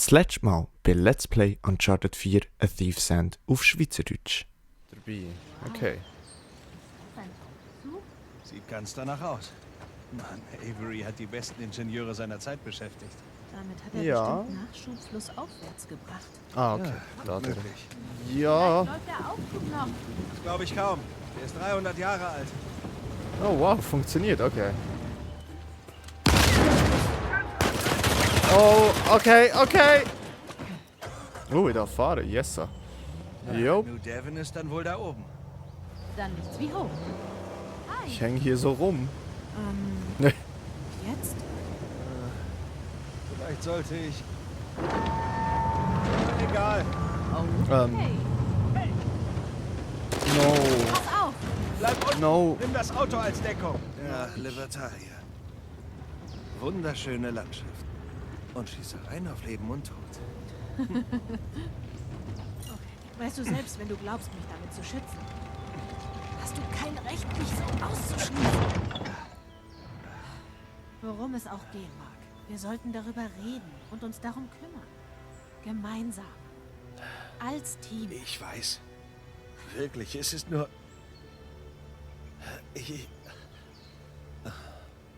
Das letzte Mal bei Let's Play Uncharted 4 A Thief's End auf Schweizerdeutsch. Dabei, okay. Sieht ganz danach aus. Mann, Avery hat die besten Ingenieure seiner Zeit beschäftigt. Damit hat er Ja. bestimmt Nachschub flussaufwärts gebracht. Ah, okay. Ja, Da der. möglich. Ja. Läuft der Aufzug noch? Das glaube ich kaum. Er ist 300 Jahre alt. Oh wow, funktioniert, okay. Oh, okay, okay. Oh, ich darf fahren, yes sir. Jo, New Devon ist dann wohl da oben. Dann nichts wie hoch. Hi. ich hänge hier so rum. Jetzt? Vielleicht sollte ich... Egal. Oh, okay. No, Pass auf! Bleib unten. no. Nimm das Auto als Deckung. Ja, Libertalia. Wunderschöne Landschaft. Und Schießereien auf Leben und Tod. Okay. Weißt du selbst, wenn du glaubst, mich damit zu schützen, hast du kein Recht, mich so auszuschließen. Worum es auch gehen mag, wir sollten darüber reden und uns darum kümmern. Gemeinsam. Als Team. Ich weiß. Wirklich, es ist nur... Ich...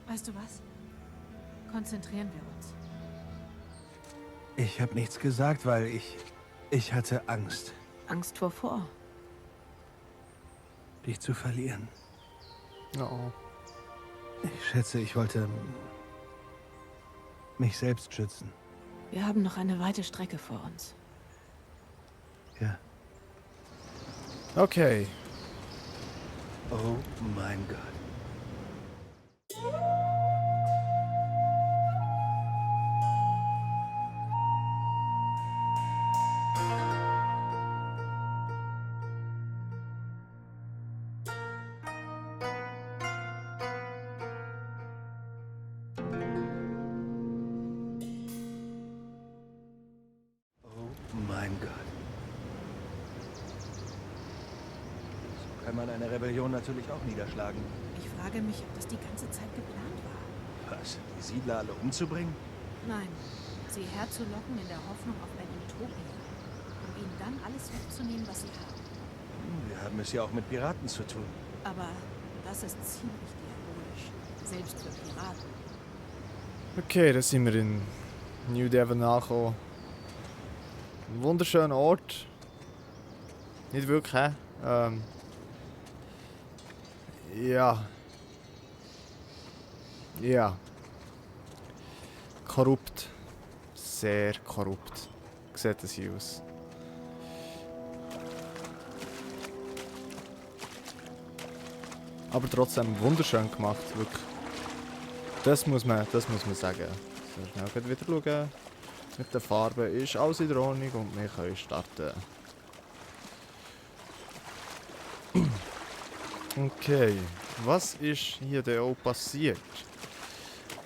Weißt du was? Konzentrieren wir uns. Ich habe nichts gesagt, weil ich hatte Angst, Angst vor. dich zu verlieren. Oh. Ich schätze, ich wollte mich selbst schützen. Wir haben noch eine weite Strecke vor uns. Ja. Okay. Oh mein Gott. Oh mein Gott. So kann man eine Rebellion natürlich auch niederschlagen. Ich frage mich, ob das die ganze Zeit geplant war. Was? Die Siedler alle umzubringen? Nein, sie herzulocken in der Hoffnung auf eine Utopie, um ihnen dann alles wegzunehmen, was sie haben. Wir haben es ja auch mit Piraten zu tun. Aber das ist ziemlich diabolisch, selbst für Piraten. Okay, da sind wir in New Devon angekommen. Ein wunderschöner Ort. Nicht wirklich, hä? Ja. Ja. Korrupt. Sehr korrupt. Sieht das hier aus. Aber trotzdem wunderschön gemacht, wirklich. Das muss man sagen. So, schnell gleich wieder schauen. Mit den Farben ist alles in der Ordnung und wir können starten. Okay, was ist hier denn auch passiert?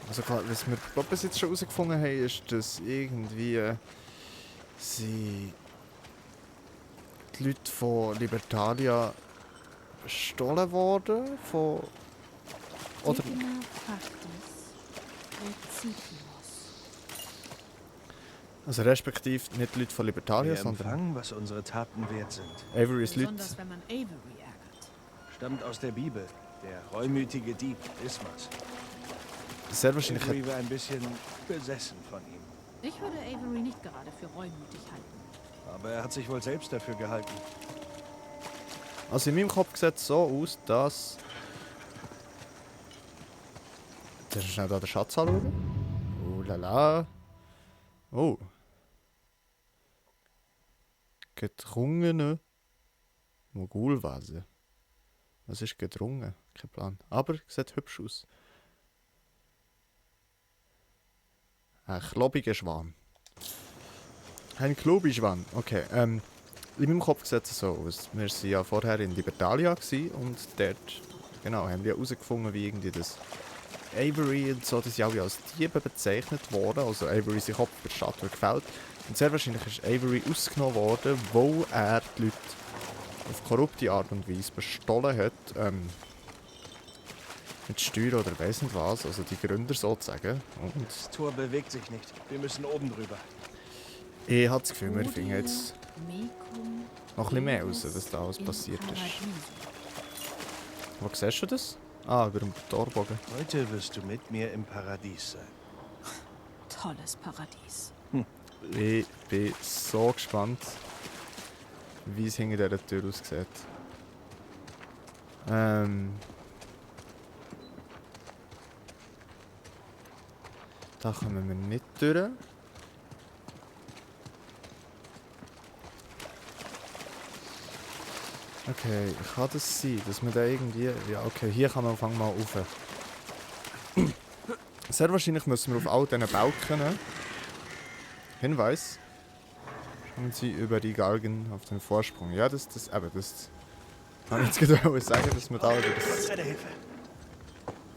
Also klar, was wir bis jetzt schon herausgefunden haben, ist, dass irgendwie die Leute von Libertalia bestohlen wurden von... Oder... Digna Pactus Recitimus. Also respektive nicht die Leute von Libertalia, Wir sondern empfangen, was unsere Taten wert sind. Averys Leute. Besonders wenn man Avery ärgert. Stammt aus der Bibel. Der reumütige Dieb Dismas. Sehr wahrscheinlich Avery war ein bisschen besessen von ihm. Ich würde Avery nicht gerade für reumütig halten. Aber er hat sich wohl selbst dafür gehalten. Also in meinem Kopf sieht es so aus, dass... Jetzt schnell da den Schatz anschauen. Oh lala. Oh. Gedrungene Mogulvase. Was ist gedrungen? Kein Plan. Aber sieht hübsch aus. Ein klobiger Schwan. Ein Klobischwan. Okay, in meinem Kopf sieht es so aus. Wir waren ja vorher in Libertalia gewesen und dort genau, haben wir herausgefunden, wie irgendwie das Avery und so, dass sie alle als Diebe bezeichnet wurden. Also Avery sein Kopf der Statue gefällt. Und sehr wahrscheinlich ist Avery ausgenommen worden, wo er die Leute auf korrupte Art und Weise bestohlen hat. Mit Steuern oder weiss nicht was, also die Gründer sozusagen. Und Das Tor bewegt sich nicht. Wir müssen oben drüber. Ich habe das Gefühl, wir finden jetzt Mecum, noch ein bisschen mehr raus, Venus was da alles in passiert ist. Paradiso. Wo siehst du das? Ah, über dem Torbogen. Heute wirst du mit mir im Paradies sein. Tolles Paradies. Ich bin so gespannt, wie es hinter dieser Tür aussieht. Da kommen wir nicht durch. Okay, kann das sein, dass man da irgendwie... Ja, okay, hier kann man auf einmal rauf. Sehr wahrscheinlich müssen wir auf all diesen Balken... Hinweis. Kommen Sie über die Galgen auf den Vorsprung. Ja, das kann ich jetzt gerade sagen, dass wir da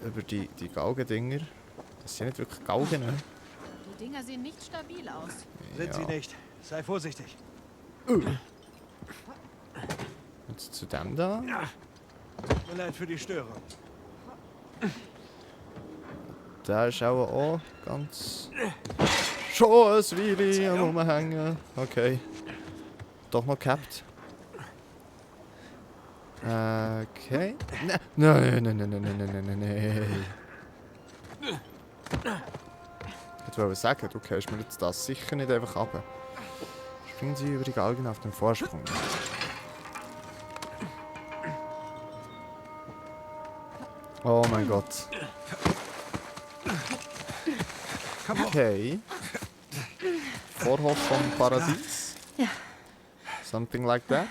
über die Galgendinger... Das sind nicht wirklich Galgen, ne? Die Dinger sehen nicht stabil aus. Sind sie nicht. Sei vorsichtig. Jetzt zu dem da. Tut mir leid für die Störung. Der ist auch ganz... Schon ein Weile am Rumhängen. Okay. Doch noch gehabt. Okay. Nein. Ich wollte sagen, du kannst mir jetzt das sicher nicht einfach runter. Springen Sie über die Galgen auf den Vorsprung. Oh mein Gott. Okay. Vorhof vom Paradies. Ja. Something like that.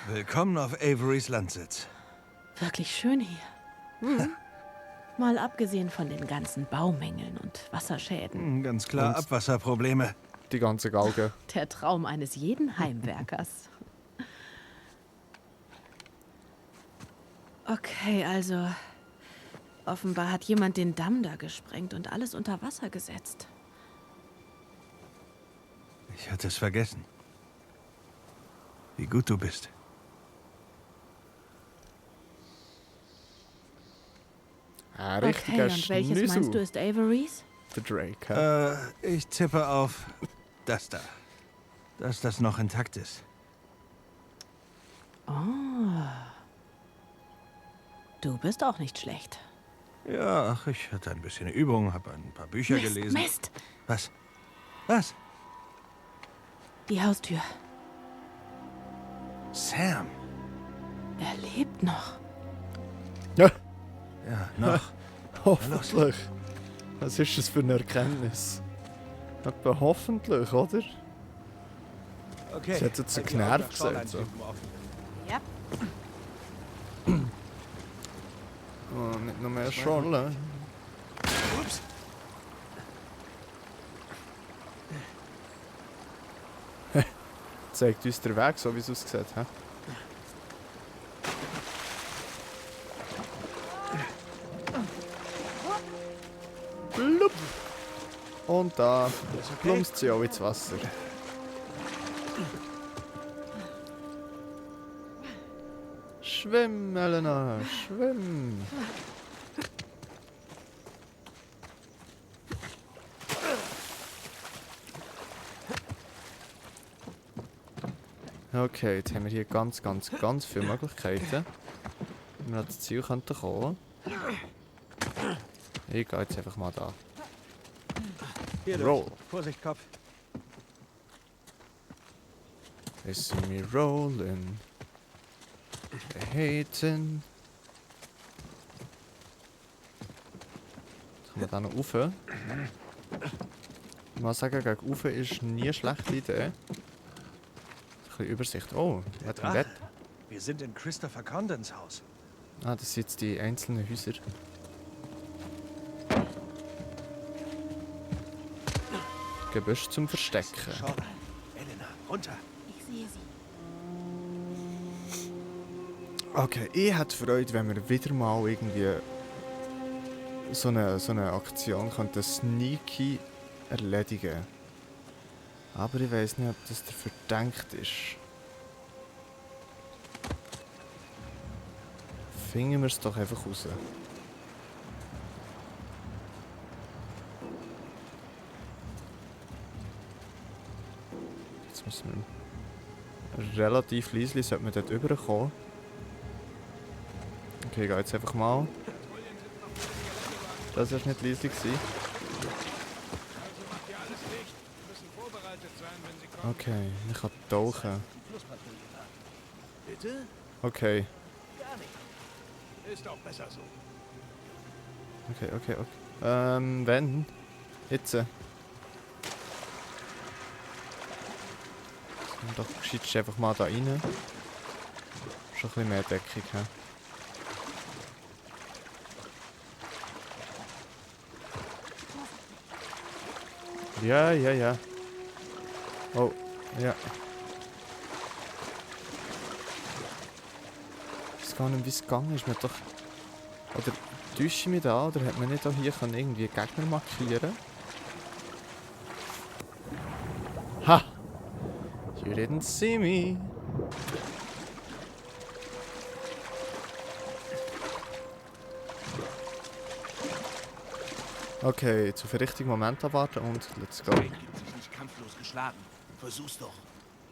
Willkommen auf Averys Landsitz. Wirklich schön hier. Mal abgesehen von den ganzen Baumängeln und Wasserschäden. Ganz klar, Und- Abwasserprobleme. Die ganze Galge. Der Traum eines jeden Heimwerkers. Okay, also... Offenbar hat jemand den Damm da gesprengt und alles unter Wasser gesetzt. Ich hatte es vergessen. Wie gut du bist. Ein Okay, richtiger und welches meinst du ist Averys? Der Drake. Hä? Ich tippe auf das da. Dass das noch intakt ist. Oh. Du bist auch nicht schlecht. Ja, ach, ich hatte ein bisschen Übung, habe ein paar Bücher gelesen. Mist! Was? Was? Die Haustür. Sam. Er lebt noch. Ja, Ja, noch. hoffentlich. Was ist das für eine Erkenntnis? Etwa hoffentlich, oder? Okay. Sie hat jetzt so Halt die Augen genervt nach gesagt, so. Schornsteintypen offen. Ja. Oh, nicht noch mehr Schorle. Ups. Zeigt uns der Weg, so wie es aussieht. Hä? Blub. Und da plumpst sie auch ins Wasser. Schwimm, Elena, schwimm. Okay, jetzt haben wir hier ganz viele Möglichkeiten, wie wir ans Ziel kommen könnten. Ich gehe jetzt einfach mal da. Hier, Roll. Vorsicht, Kopf. They see me rolling. They hating. Jetzt kommen wir da noch rauf. Ich muss sagen, gegen rauf ist nie eine schlechte Idee. Ein bisschen Übersicht. Oh, er hat ein Bett. Wir sind in Christopher Condons Haus. Ah, das sind jetzt die einzelnen Häuser. Gebüsch zum Verstecken. Schau, Elena, runter. Ich sehe sie. Okay, ich hätte Freude, wenn wir wieder mal irgendwie so eine Aktion könnten sneaky erledigen. Aber ich weiß nicht, ob das dafür gedacht ist. Finden wir es doch einfach raus. Jetzt müssen wir relativ leise, sollte man dort rüberkommen. Okay, ich gehe jetzt einfach mal. Das war nicht leise gewesen. Okay, ich kann tauchen. Bitte? Okay. Gar nicht. Ist auch besser so. Okay. Wenn? Jetzt. Doch geschieht einfach mal da rein. Schon ein bisschen mehr Deckung, hä? Ja. Oh, ja. Ich weiß gar nicht, wie es gegangen ist. Man hat doch... Oder täusche ich mich da? Oder hat man nicht auch hier irgendwie Gegner markieren? Ha! You didn't see me. Okay, zu für richtigen Moment abwarten und let's go. Drake gibt sich nicht kampflos geschlagen. Versuch's doch.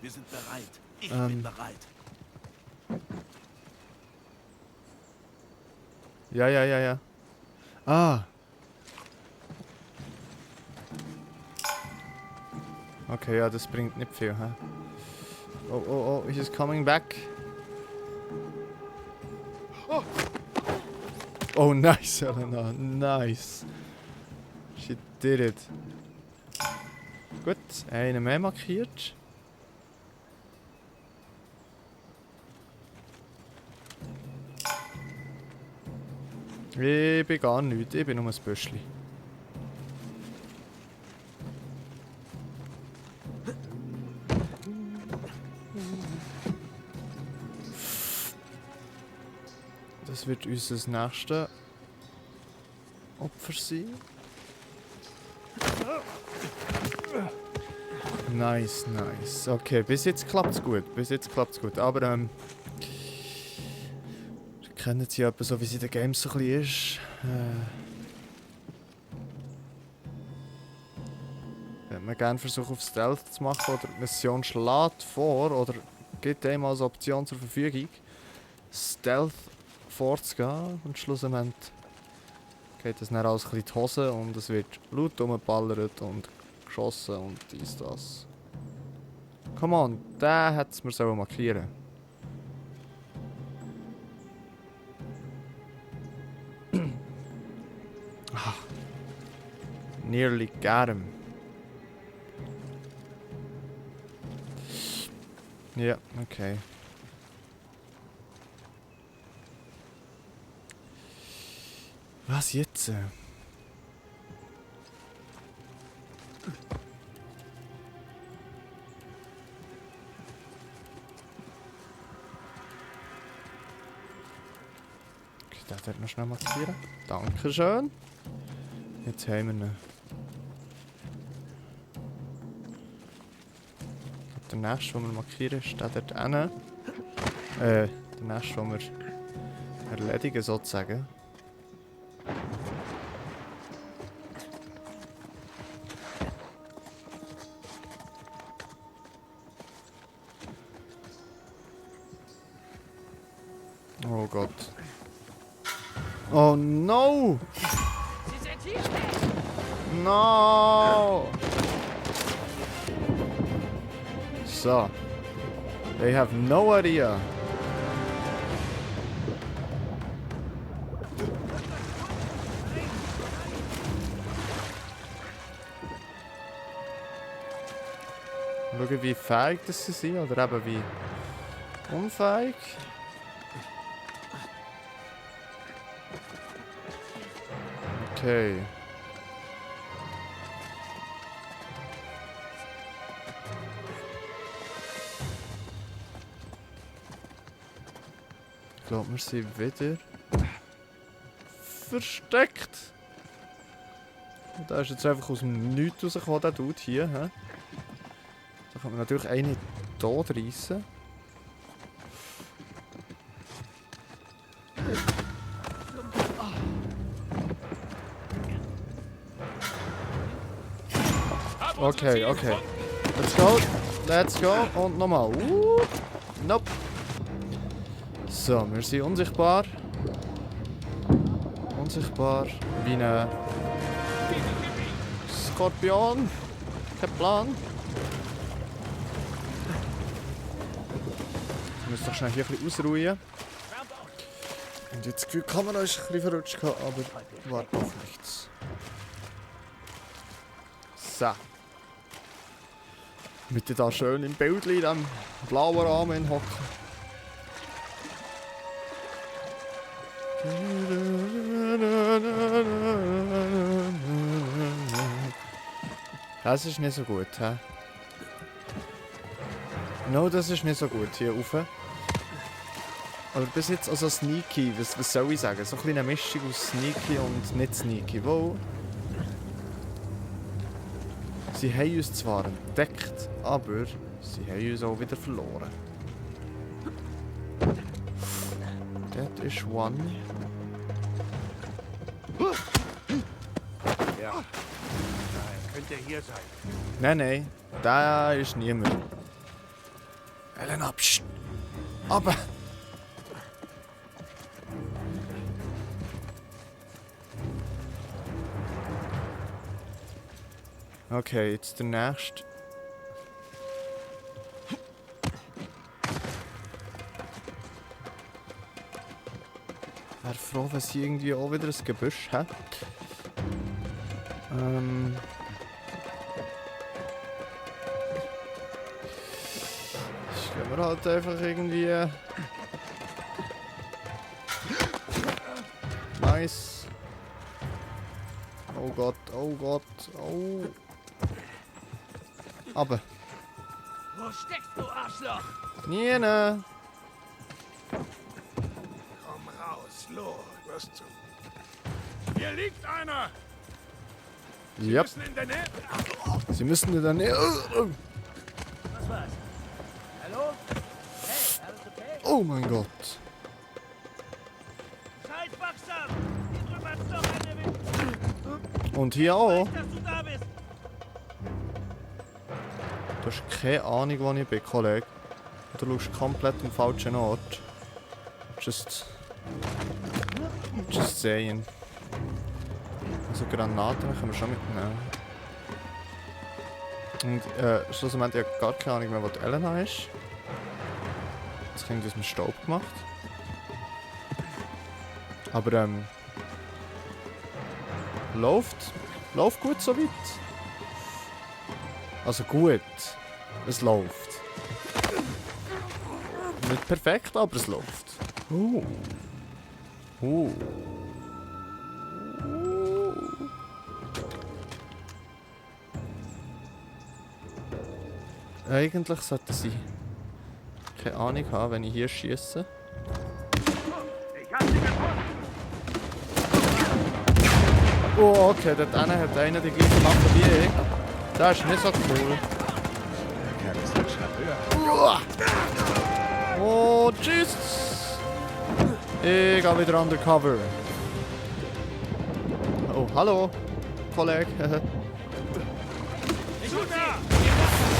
Wir sind bereit. Ich bin bereit. Ja. Ah! Okay, ja, das bringt nicht viel, hä? Oh, he's coming back. Oh, nice, Elena, nice. She did it. Gut, einen mehr markiert. Ich bin gar nichts, ich bin nur ein Büschli. Das wird unser nächstes Opfer sein. Nice. Okay, bis jetzt klappt's gut. Aber ihr kennt sie ja etwa so, wie sie in den Games so ein bisschen ist. Wenn man gerne versucht auf Stealth zu machen oder die Mission schlägt vor oder gibt einem als Option zur Verfügung, Stealth vorzugehen und schlussendlich geht es dann alles ein bisschen in die Hose und es wird laut rumgeballert und geschossen und dies, das. Come on, den hätte es mir so markieren. Nearly got him. Ja, okay. Was jetzt? Ich darf dort noch schnell markieren. Dankeschön. Jetzt haben wir ihn. Der nächste, den wir markieren, steht dort hinten. Der nächste, den wir erledigen sozusagen. Oh Gott. Oh no! No! So. They have no idea. Schauen, wie fähig das sie sind oder eben wie unfähig. Okay. Ich glaube, wir sind wieder versteckt. Und da ist jetzt einfach aus dem Nichts rausgekommen, der Dude hier. He? Da kann man natürlich einen tot reissen. Okay. Let's go. let's go. Und nochmal. Nope. So, wir sind unsichtbar. Unsichtbar wie ein Skorpion. Kein Plan. Ich muss doch schnell hier ein bisschen ausruhen. Und jetzt die Kamera ist ein bisschen verrutscht, aber warte auf nichts. So. Mit da schön im Bild in diesem blauen Rahmen hocken. Das ist nicht so gut, hä? No, das ist nicht so gut hier rauf. Aber bis jetzt also sneaky, was soll ich sagen? So ein bisschen eine Mischung aus sneaky und nicht sneaky. Wo? Sie haben uns zwar entdeckt, aber sie haben uns auch wieder verloren. That is one. Ja. Nein, könnte hier sein. Nein, da ist niemand. Elena, psst! Aber! Okay, jetzt der nächste. Wäre froh, wenn sie irgendwie auch wieder ein Gebüsch hat. Ich glaube halt einfach irgendwie. Nice. Oh Gott, oh Gott, oh. Aber. Wo steckst du, Arschloch? Niene. Komm raus, Lo. Was zum... Hier liegt einer! Yep. Müssen in der Nähe... Sie müssen in der Nähe. Was war's? Hallo? Hey, alles okay? Oh mein Gott. Seid wachsam! Hier drüben hat's noch einen erwischt. Und hier auch. Dass du da bist! Du hast keine Ahnung, wo ich bin, Kollege. Du schaust komplett am falschen Ort. Just saying. Also Granaten können wir schon mitnehmen. Und schlussendlich habe ich gar keine Ahnung mehr, wo die Elena ist. Jetzt klingt das mit Staub gemacht. Aber läuft gut so weit. Also gut, es läuft. Nicht perfekt, aber es läuft. Eigentlich sollte sie keine Ahnung haben, wenn ich hier schieße. Ich hab sie gefunden! Oh, okay, dort einer hat einer die gleiche Waffe wie ich. Das ist nicht so cool. Der Kerl ist ein Charmeur. Oh, Jesus! Ich gehe wieder undercover. Oh, hallo, Kollege.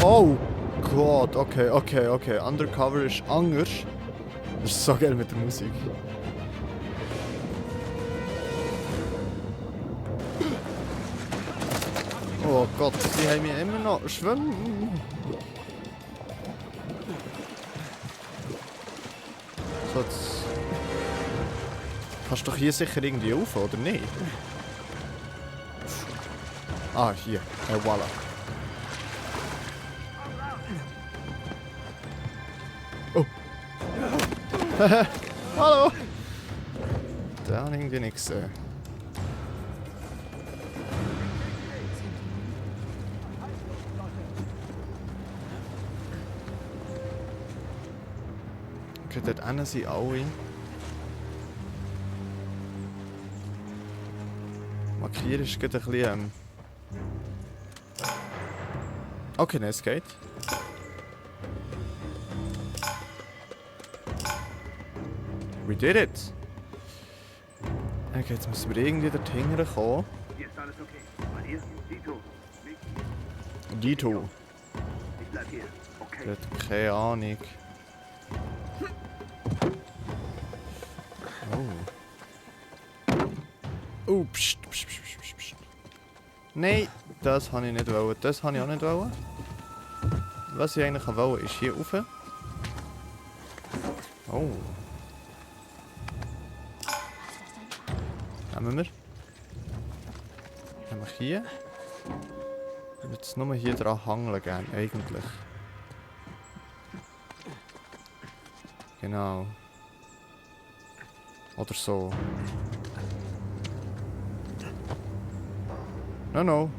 Oh Gott, okay. Undercover ist anders. Das ist so geil mit der Musik. Oh Gott, die haben mich immer noch schwimmen. So, jetzt kannst du doch hier sicher irgendwie rauf, oder nicht? Ah, hier. Voila. Oh. Hallo. Da habe ich irgendwie nichts gesehen. Okay, dort hinten sind alle. Markieren ist gerade ein bisschen... Okay, nein, es geht. We did it! Okay, jetzt müssen wir irgendwie dorthin kommen. Hier ist alles okay. Bei dir? Dito. Dito. Ich bleib hier. Der hat keine Ahnung. Oh. Oh, pst, pst, pst, pst, pst. Nein, das habe ich nicht wollen. Das habe ich auch nicht wollen. Was ich eigentlich wollte, ist hier rauf. Oh. Nehmen wir. Nehmen wir hier. Ich würde jetzt nur hier dran hangeln gerne, eigentlich. Genau. Oder so. No.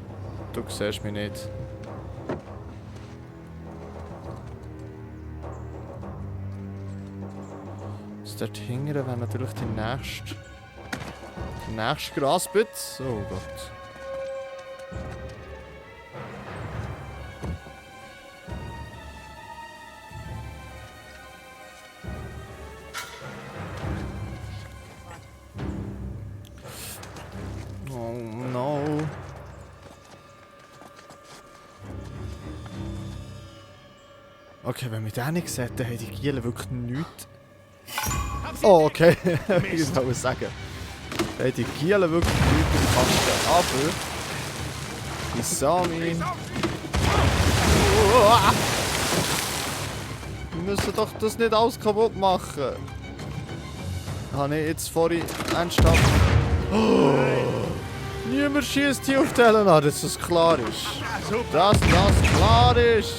Du siehst mich nicht. Das dort hinten wäre natürlich die nächste Graspitz. Oh Gott. Oh no. Okay, wenn wir den nicht sehen, dann haben die Gielen wirklich nichts. Oh, okay. Ich soll es sagen. Dann haben die Gielen wirklich nichts im Kasten. Aber... die Sami... Wir müssen doch das nicht alles kaputt machen. Habe ich jetzt vorhin ernsthaft... Oh, niemand schießt hier auf die Helena, dass das klar ist. Dass das klar ist.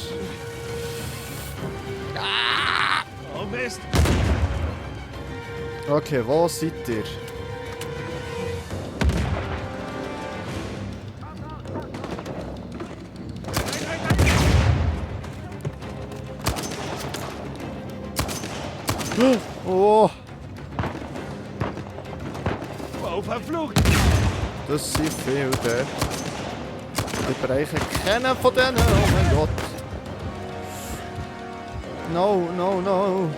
Oh Mist! Okay, wo seid ihr? Oh, Oh, verflucht! das sind viele dort. Ich bereiche keinen von denen. Oh mein Gott. No. Oh, oh.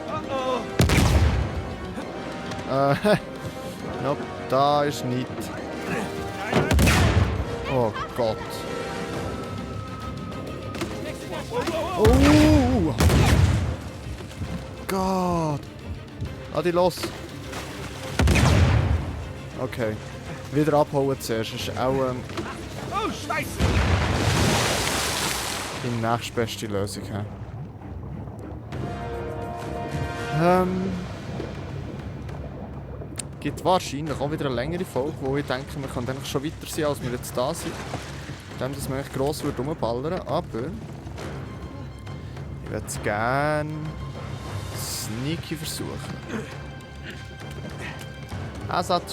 Nope, da ist nichts. Oh Gott. Oh! Gott! Lass los! Okay. Wieder abhauen zuerst. Das ist auch Oh, Scheiße! die nächstbeste Lösung. He? Gibt wahrscheinlich auch wieder eine längere Folge, wo ich denke, wir können eigentlich schon weiter sein, als wir jetzt da sind. Dem, dass wir eigentlich gross rumballern, aber ich würde es gerne sneaky versuchen. As I told.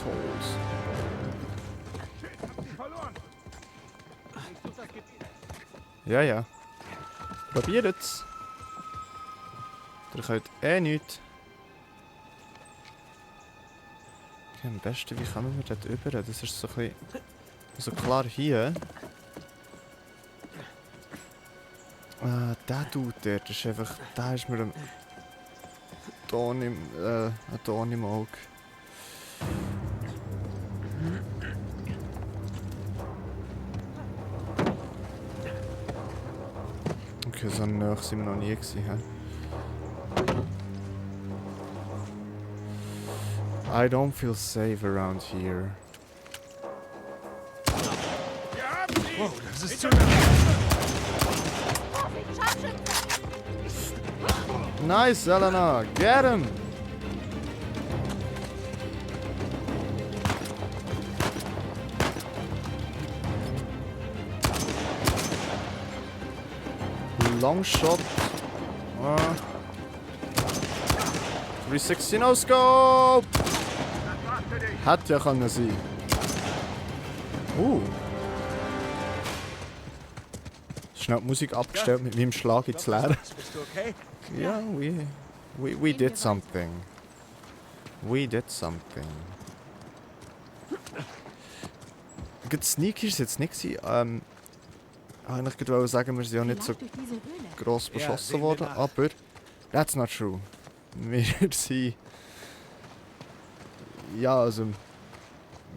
Ja. Probiert's. Ihr könnt eh nichts. Okay, am besten, wie kommen wir dort rüber? Das ist so ein bisschen... Also klar hier. Der Dude dort ist einfach... Der ist mir ein Dorn im Auge. Okay, so nah sind wir noch nie gewesen. He? I don't feel safe around here. Wow, das ist zu... Nice, Elena! Get him! Long shot. 360 no scope! Hätte ja können sein. Schnell die Musik abgestellt mit meinem Schlag ins Leere. Bist du okay? Ja, we did something. We did something. Gut, Sneaky ist jetzt nicht gewesen. Ich wollte sagen, wir sind ja nicht so Durch diese Höhle. gross Ja, beschossen sehen wir worden, nach. aber that's not true. Wir sind... Ja, also...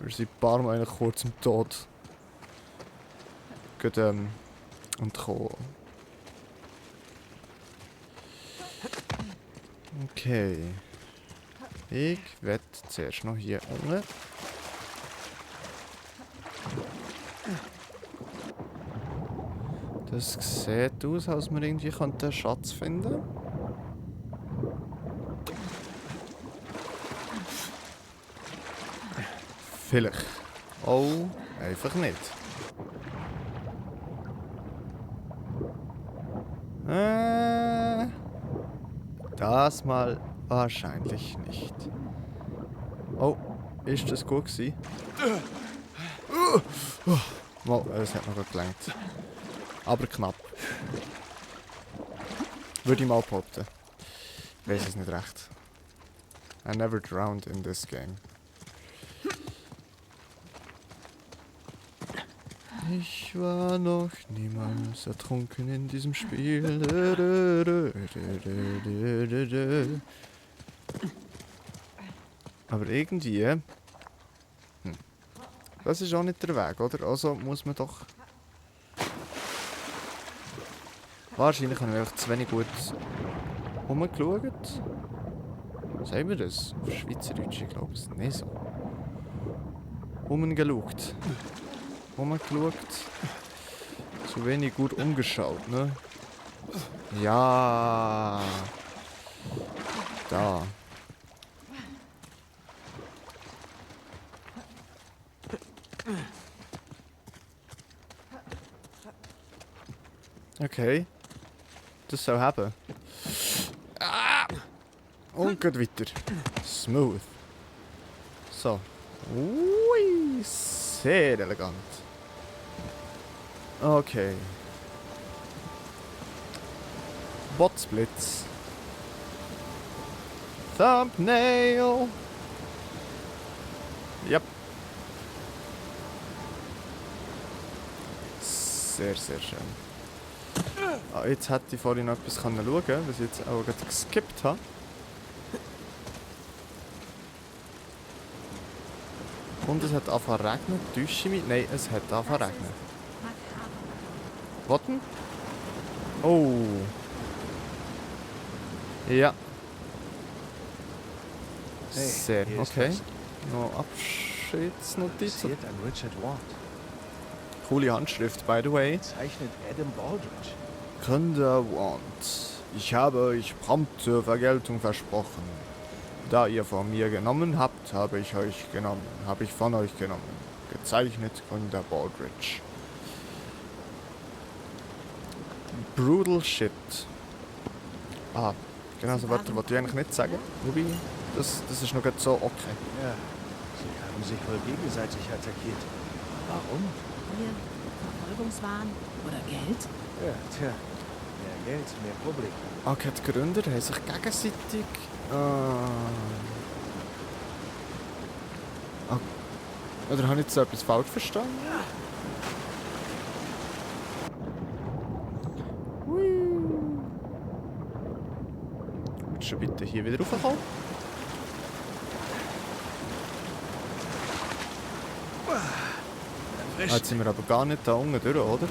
Wir sind ein paar Mal eigentlich kurz im Tod. Gut, entkommen. Okay. Ich werde zuerst noch hier unten. Das sieht aus, als wir irgendwie einen Schatz finden. Vielleicht. Oh, einfach nicht. Das mal wahrscheinlich nicht. Oh, ist das gut gewesen? Oh, es hat noch gelangt. Aber knapp. Würde ich mal behaupten. Ich weiß es nicht recht. I never drowned in this game. Ich war noch niemals ertrunken in diesem Spiel. Aber irgendwie... Das ist auch nicht der Weg, oder? Also muss man doch... Wahrscheinlich habe ich einfach zu wenig gut rumgeschaut. Sagen wir das? Auf Schweizerdeutsch, ich glaube es nicht so. Rumgeschaut. Rumgeschaut. Zu wenig gut umgeschaut, ne? Ja. Da. Okay. Das soll haben. Ah! Und geht weiter. Smooth. So. Ui, sehr elegant. Okay. Botsblitz. Thumbnail. Yep. Sehr, sehr schön. Ah, jetzt hätte ich vorhin noch etwas schauen können, was ich jetzt auch gerade geskippt habe. Und es hat angefangen zu regnen. Täusche ich mich? Nein, es hat angefangen zu regnen. Warten? Oh. Ja. Hey, Sehr, hier ist okay. was. Noch Abschiedsnotiz. Passiert an Richard Ward. Coole Handschrift, by the way. Zeichnet Adam Baldridge. Gründer Want. Ich habe euch prompt zur Vergeltung versprochen. Da ihr von mir genommen habt, habe ich von euch genommen. Gezeichnet Gründer Baldridge. Brutal Shit. Ah, genau so Wörter wollte ich eigentlich nicht sagen. Wobei, das ist noch so okay. Ja, sie haben sich wohl gegenseitig attackiert. Warum? Hier, Verfolgungswahn oder Geld? Ja, tja. Mehr Geld, mehr Problem. Okay, die Gründer haben sich gegenseitig... Oder habe ich jetzt so etwas falsch verstanden? Willst du bitte hier wieder raufkommen? Ah, jetzt sind wir aber gar nicht da unten durch, oder?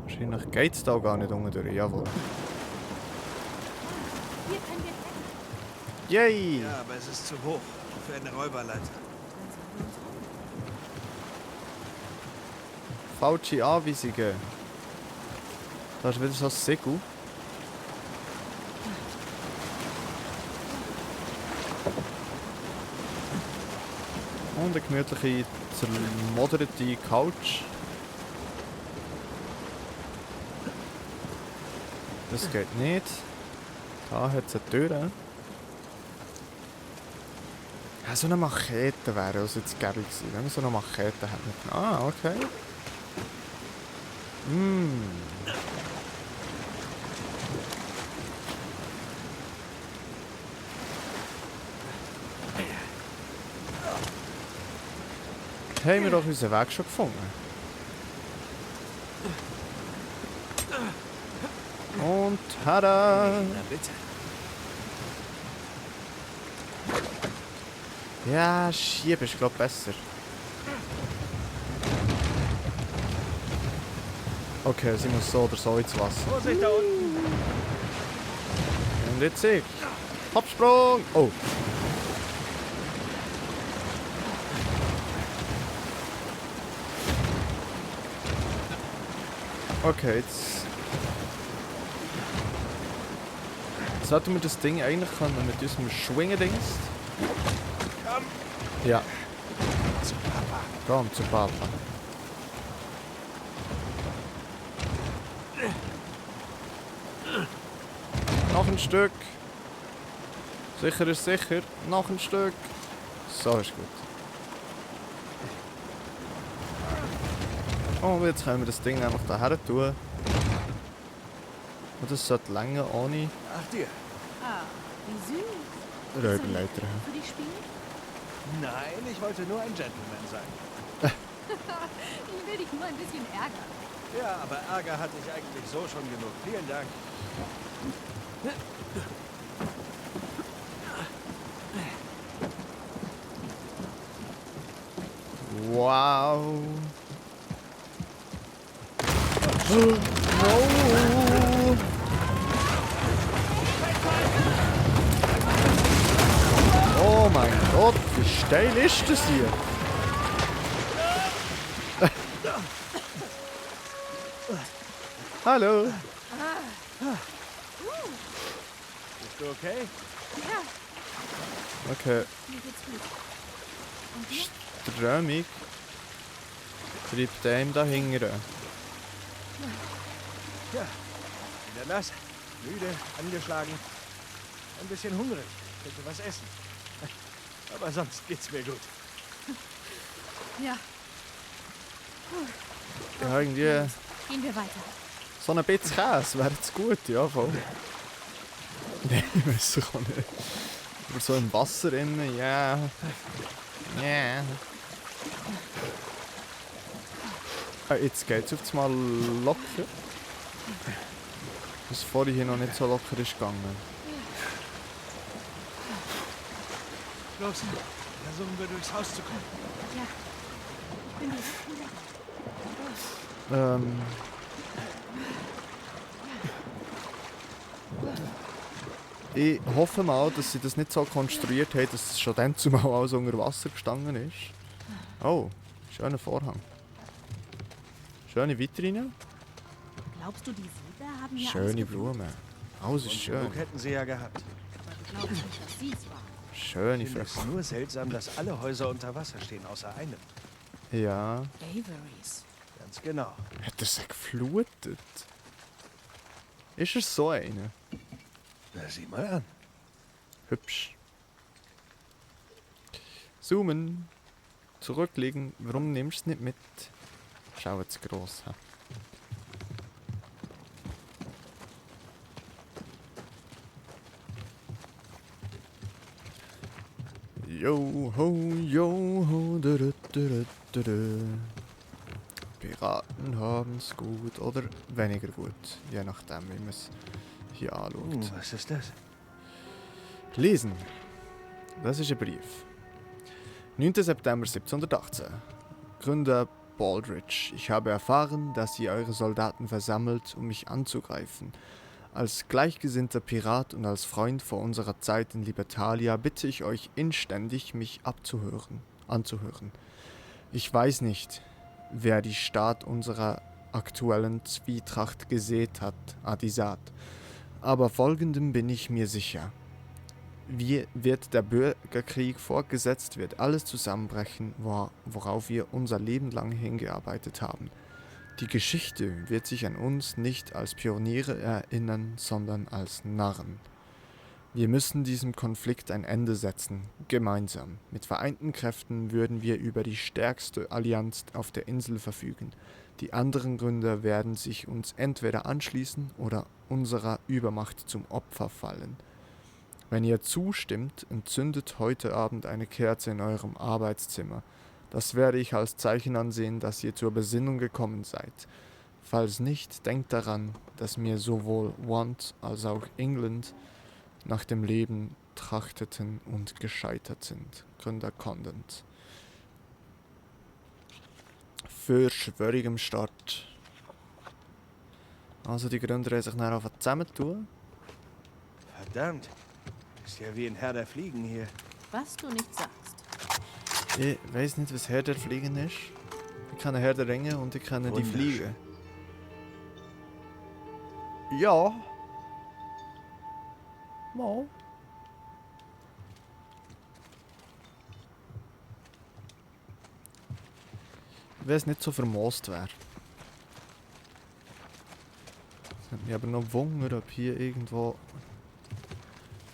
Wahrscheinlich geht es da gar nicht unten durch, jawohl. Hier können wir Yay! Ja, aber es ist zu hoch für eine Räuberleiter. Falsche Anweisungen. Da ist wieder so ein Segel. Und eine gemütliche, zermoderte Couch. Das geht nicht. Da hat es eine Tür. Ja, so eine Machete wäre also jetzt gäbe gewesen, wenn wir so eine Machete hätten. Ah, okay. Haben wir doch unseren Weg schon gefunden. Und tada! Na bitte. Ja, schieben ist glaube ich besser. Okay, sie muss so oder so ins Wasser. Vorsicht da unten! Und jetzt ich. Absprung! Oh. Okay, jetzt... Sollten wir das Ding eigentlich können mit unserem Schwingen-Dings? Komm! Ja, Zu Papa! komm zu Papa. Noch ein Stück. Sicher ist sicher. Noch ein Stück. So ist gut. Und jetzt können wir das Ding einfach daher tun. Und das sollte länger ohne Ach dir! Ah, wie süß. Räuberleiter haben. Für dich spielen? Nein, ich wollte nur ein Gentleman sein. Ich will dich nur ein bisschen ärgern. Ja, aber Ärger hatte ich eigentlich so schon genug. Vielen Dank. Wow. No. Oh mein Gott, wie steil ist das hier? Hallo. Bist du okay? Ja, Okay, mir geht's gut. Und dir? Strömung treibt dem da hinten. Ja. Wieder nass, müde, angeschlagen. Ein bisschen hungrig. Könnte was essen. Aber sonst geht's mir gut. Ja, Ja, irgendwie gehen wir weiter. so ein bisschen Käse wäre jetzt gut, ja voll. Nein, ich weiß doch auch nicht. Aber so im Wasser innen, ja. Ja. Ah, jetzt geht's auf einmal locker. Was vorhin hier noch nicht so locker ist gegangen. Los, versuchen wir durchs Haus zu kommen. Ja, ich bin direkt wieder. Ich hoffe mal, dass sie das nicht so konstruiert haben, dass es schon dann zumal alles unter Wasser gestanden ist. Oh, schöner Vorhang. Schöne Vitrine. Glaubst du, die Siedler haben hier alles Schöne gefunden? Blumen. Alles ist Und schön. genug hätten sie ja gehabt. Aber du glaubst nicht, dass sie es waren. Schöne Ich finde es Früchte. nur seltsam, dass alle Häuser unter Wasser stehen, außer einem. Ja. Averys. Ganz genau. Hat er sie geflutet? Ist er so eine? Na, sieh mal an. Hübsch. Zoomen. Zurücklegen. Warum nimmst du es nicht mit? Schau jetzt gross. Ha? Yo ho, yo ho, Piraten haben's gut oder weniger gut, je nachdem, wie man es hier anschaut. Was ist das? Lesen. Das ist ein Brief. 9. September 1718. Gründer Baldridge, ich habe erfahren, dass ihr eure Soldaten versammelt, um mich anzugreifen. Als gleichgesinnter Pirat und als Freund vor unserer Zeit in Libertalia bitte ich euch inständig, mich anzuhören. Ich weiß nicht, wer die Staat unserer aktuellen Zwietracht gesät hat, Adisat, aber folgendem bin ich mir sicher. Wie wird der Bürgerkrieg fortgesetzt, wird alles zusammenbrechen, worauf wir unser Leben lang hingearbeitet haben. Die Geschichte wird sich an uns nicht als Pioniere erinnern, sondern als Narren. Wir müssen diesem Konflikt ein Ende setzen, gemeinsam. Mit vereinten Kräften würden wir über die stärkste Allianz auf der Insel verfügen. Die anderen Gründer werden sich uns entweder anschließen oder unserer Übermacht zum Opfer fallen. Wenn ihr zustimmt, entzündet heute Abend eine Kerze in eurem Arbeitszimmer. Das werde ich als Zeichen ansehen, dass ihr zur Besinnung gekommen seid. Falls nicht, denkt daran, dass mir sowohl Want als auch England nach dem Leben trachteten und gescheitert sind. Gründer Condent. Für schwörigem Start. Also die Gründer haben sich dann einfach zusammentun. Verdammt. Ist ja wie ein Herr der Fliegen hier. Was du nicht sagst. Ich weiss nicht, was Herr der Fliegen ist. Ich kenne Herr der Ringe und ich kenne die Wunderschön. Fliegen. Ja. Mal. Wenn es nicht so vermoost wäre. Es hat mich aber noch wundern, ob hier irgendwo...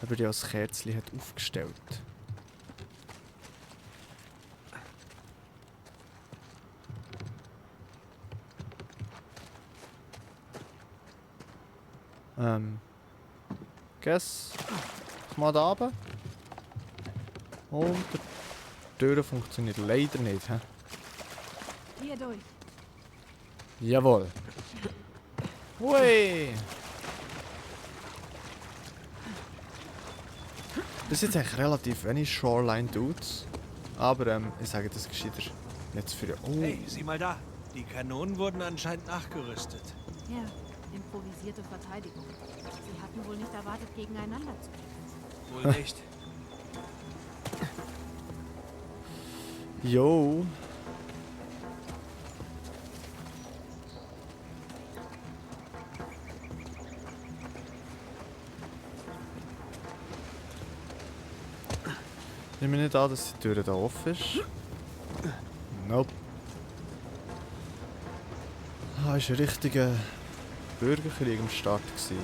ob er die als Kerzchen hat aufgestellt. Guess. Mal da runter. Und die Tür funktioniert leider nicht. He? Hier durch. Jawohl. Hui! Bis jetzt eigentlich relativ wenig Shoreline-Dudes. Aber ich sage das gescheiter jetzt für... Oh, Hey, sieh mal da. Die Kanonen wurden anscheinend nachgerüstet. Ja, improvisierte Verteidigung. Sie hatten wohl nicht erwartet, gegeneinander zu kämpfen. Wohl nicht. yo. Ich nehme nicht an, dass die Tür da offen ist. Nope. Ah, ist ein richtiger Bürgerkrieg am Start gewesen.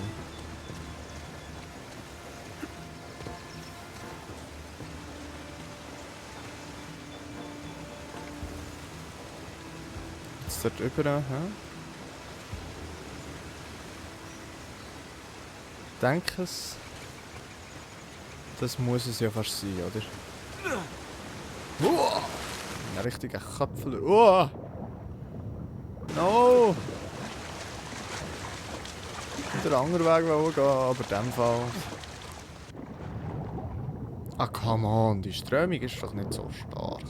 Jetzt dort rüber, hä? Denke es. Das muss es ja fast sein, oder? Uah! Ein richtiger Köpfel. Uah! No! Der andere Weg wollte gehen, aber in dem Fall... Ah, come on, die Strömung ist doch nicht so stark.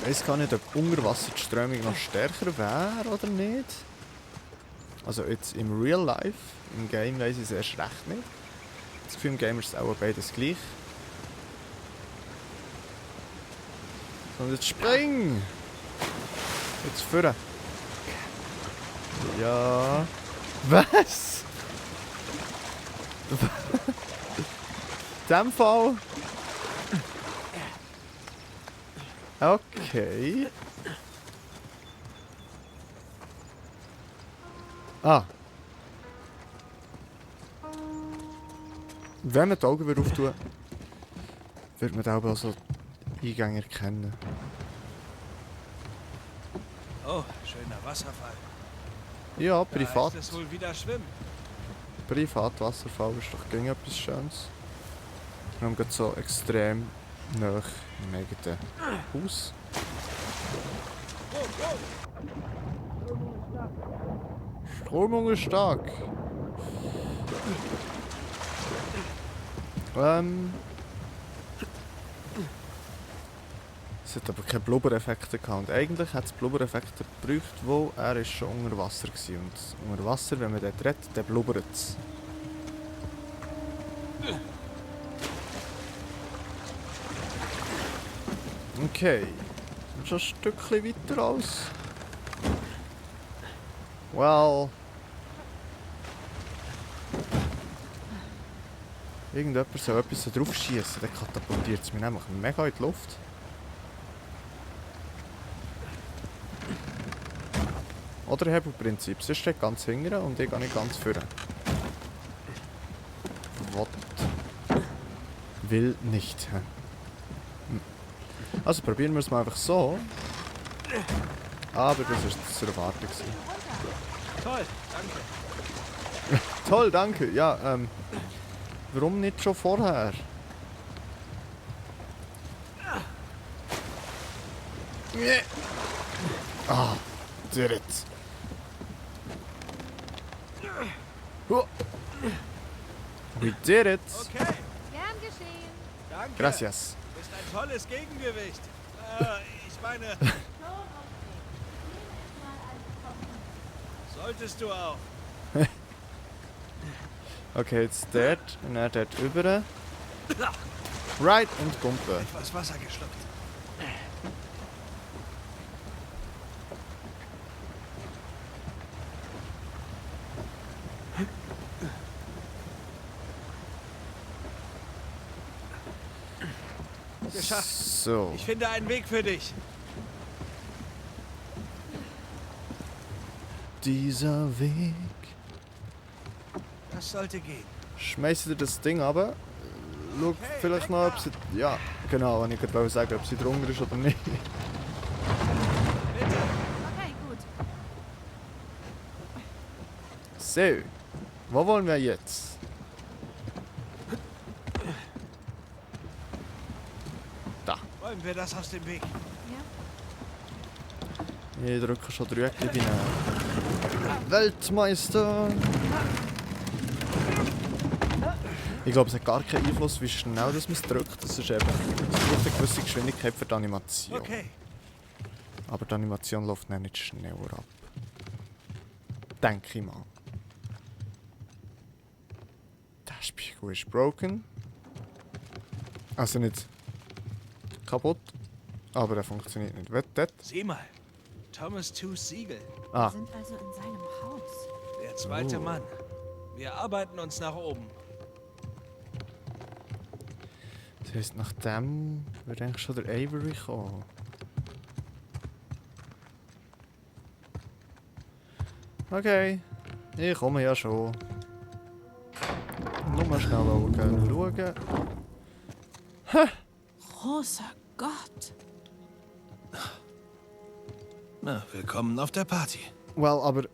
Ich weiß gar nicht, ob unter Wasser die Strömung noch stärker wäre oder nicht. Also jetzt im Real Life, im Game weiss ich es erst recht nicht. Das Gefühl, im Game ist es auch beides gleich. Und jetzt spring! Jetzt führen. Ja. Was? In dem Fall. Okay. Ah. Wenn man die Augen auftun würde, würde man auch so Eingänge erkennen. Oh, schöner Wasserfall. Ja, Da privat. heißt es wohl wieder schwimmen. Privatwasserfall ist doch gegen etwas Schönes. Wir haben gerade so extrem nahe im eigenen Haus. Strömung ist stark. Es hat aber keine Blubbereffekte gehabt. Und eigentlich hat es Blubbereffekte gebraucht, wo er ist schon unter Wasser war. Und unter Wasser, wenn man dort redet, dann blubbert es. Okay. Und schon ein Stückchen weiter aus. Well. Irgendjemand soll etwas so drauf schießen, dann katapultiert es mich nämlich mega in die Luft. Oder Hebelprinzip. Es steht ganz hinten und ich gehe nicht ganz vorne. Was? Will nicht. Also probieren wir es mal einfach so. Aber das ist zu erwarten. Toll, danke. Toll, danke. Ja, warum nicht schon vorher? Ah, did it. We did it. Okay, Gern geschehen. danke. Gracias. Du bist ein tolles Gegengewicht. Ich meine, Solltest du auch. Okay, jetzt dort und dann dort rüber. Right und Gumpe. Etwas Wasser geschluckt. Geschafft. So. Ich finde einen Weg für dich. Dieser Weg. Das sollte gehen. Schmeißt ihr das Ding runter. Schau vielleicht noch, ob sie... Ja, genau, wenn ich gerade wollte sagen, ob sie drunter ist oder nicht. Bitte. Okay, gut. So. Wo wollen wir jetzt? Da. Räumen wir das aus dem Weg. Ja. Ich drücke schon drüber, ich bin ein Weltmeister. Ich glaube, es hat gar keinen Einfluss, wie schnell das man es drückt. Das ist eben es braucht eine gewisse Geschwindigkeit für die Animation. Okay. Aber die Animation läuft dann nicht schneller ab. Denke ich mal. Der Spiegel ist broken. Also nicht kaputt, aber er funktioniert nicht. Was das? Sieh mal. Thomas Tews Siegel. Ah, Wir sind also in seinem Haus. Der zweite Oh. Mann. Wir arbeiten uns nach oben. das heisst, nach dem wird eigentlich schon der Avery kommen. Okay, ich komme ja schon. Nur mal schnell schauen. Großer Gott. Na, willkommen auf der Party. Well, aber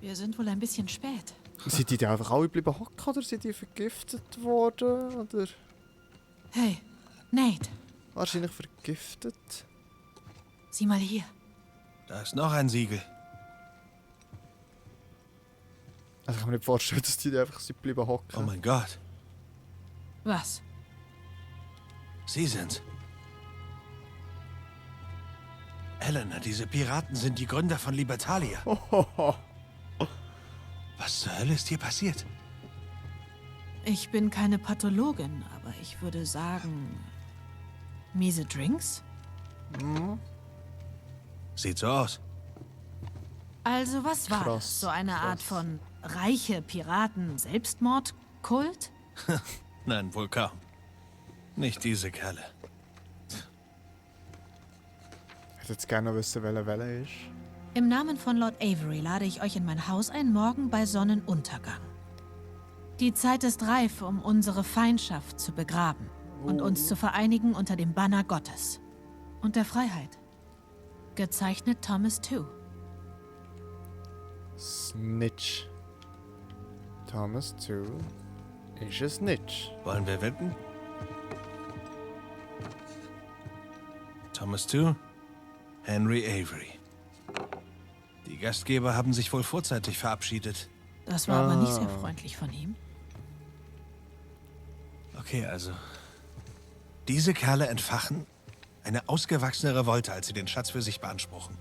Wir sind wohl ein bisschen spät. sind die einfach alle geblieben hocken oder sind die vergiftet worden? Oder Hey, Nate, wahrscheinlich vergiftet? sieh mal hier. Da ist noch ein Siegel. Also ich kann mir nicht vorstellen, dass die einfach sind geblieben hocken. Oh mein Gott. Was? Sie sind's. Elena, diese Piraten sind die Gründer von Libertalia. Was zur Hölle ist hier passiert? Ich bin keine Pathologin, aber ich würde sagen... Miese Drinks? Sieht so aus. Also was war Krass, das? So eine Art krass. von reiche Piraten-Selbstmordkult? Nein, wohl kaum. Nicht diese Kerle. Ich hätte jetzt gerne noch wissen, welche Welle ist. Im Namen von Lord Avery lade ich euch in mein Haus ein, morgen bei Sonnenuntergang. Die Zeit ist reif, um unsere Feindschaft zu begraben und uns zu vereinigen unter dem Banner Gottes und der Freiheit. Gezeichnet Thomas Tew. Snitch. Thomas Tew ist ein Snitch. Wollen wir wetten? Thomas Tew, Henry Avery. Die Gastgeber haben sich wohl vorzeitig verabschiedet. Das war aber nicht sehr freundlich von ihm. Okay, also. Diese Kerle entfachen eine ausgewachsene Revolte, als sie den Schatz für sich beanspruchen.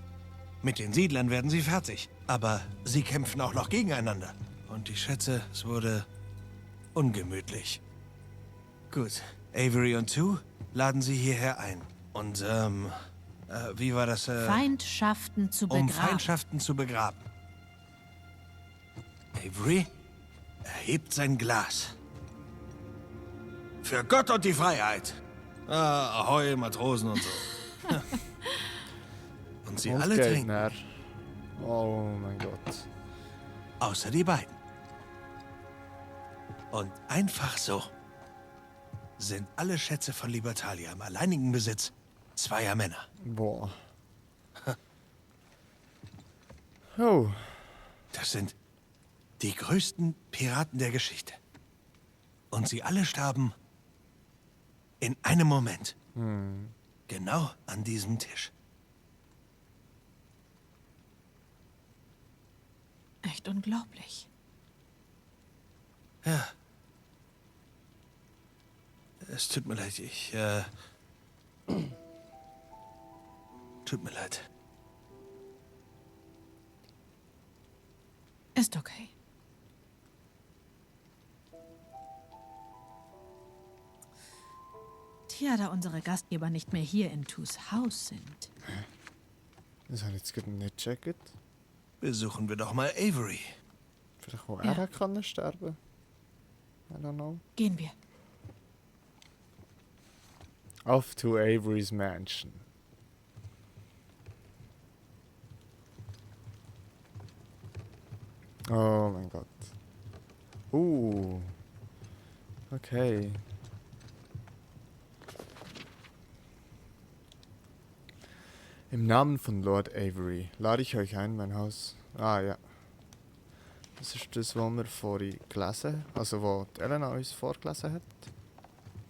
Mit den Siedlern werden sie fertig. Aber sie kämpfen auch noch gegeneinander. Und ich schätze, es wurde ungemütlich. Gut, Avery und Tew laden sie hierher ein. Und, wie war das, Feindschaften zu um begraben. Feindschaften zu begraben. Avery erhebt sein Glas. Für Gott und die Freiheit. Ah, Ahoi, Matrosen und so. Und sie Und alle geht trinken, näher. Oh mein Gott. außer die beiden. Und einfach so sind alle Schätze von Libertalia im alleinigen Besitz zweier Männer. Boah. Oh. Das sind die größten Piraten der Geschichte. Und sie alle starben in einem Moment. Genau an diesem Tisch. Echt unglaublich. Ja. Es tut mir leid, tut mir leid. Ist okay. Tja, da unsere Gastgeber nicht mehr hier in Tus Haus sind. Das habe ich jetzt gerade nicht gecheckt. Besuchen wir doch mal Avery. Vielleicht auch Ja. er kann sterben. I don't know. Gehen wir. Off to Avery's Mansion. Oh mein Gott. Okay. Im Namen von Lord Avery lade ich euch ein, mein Haus. Ah ja. Das ist das, was wir vorhin gelesen haben. Also, was die Elena uns vorgelesen hat.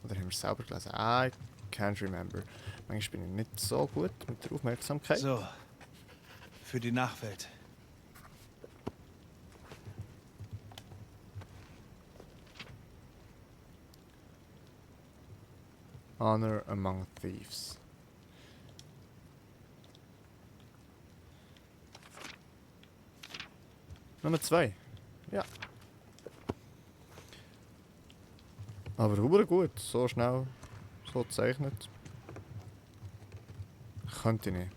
Oder haben wir es selber gelesen? I can't remember. Manchmal bin ich nicht so gut mit der Aufmerksamkeit. So, für die Nachwelt. Honor among thieves. Nummer 2. Ja. Aber gut, so schnell, so gezeichnet. Könnte ich nicht.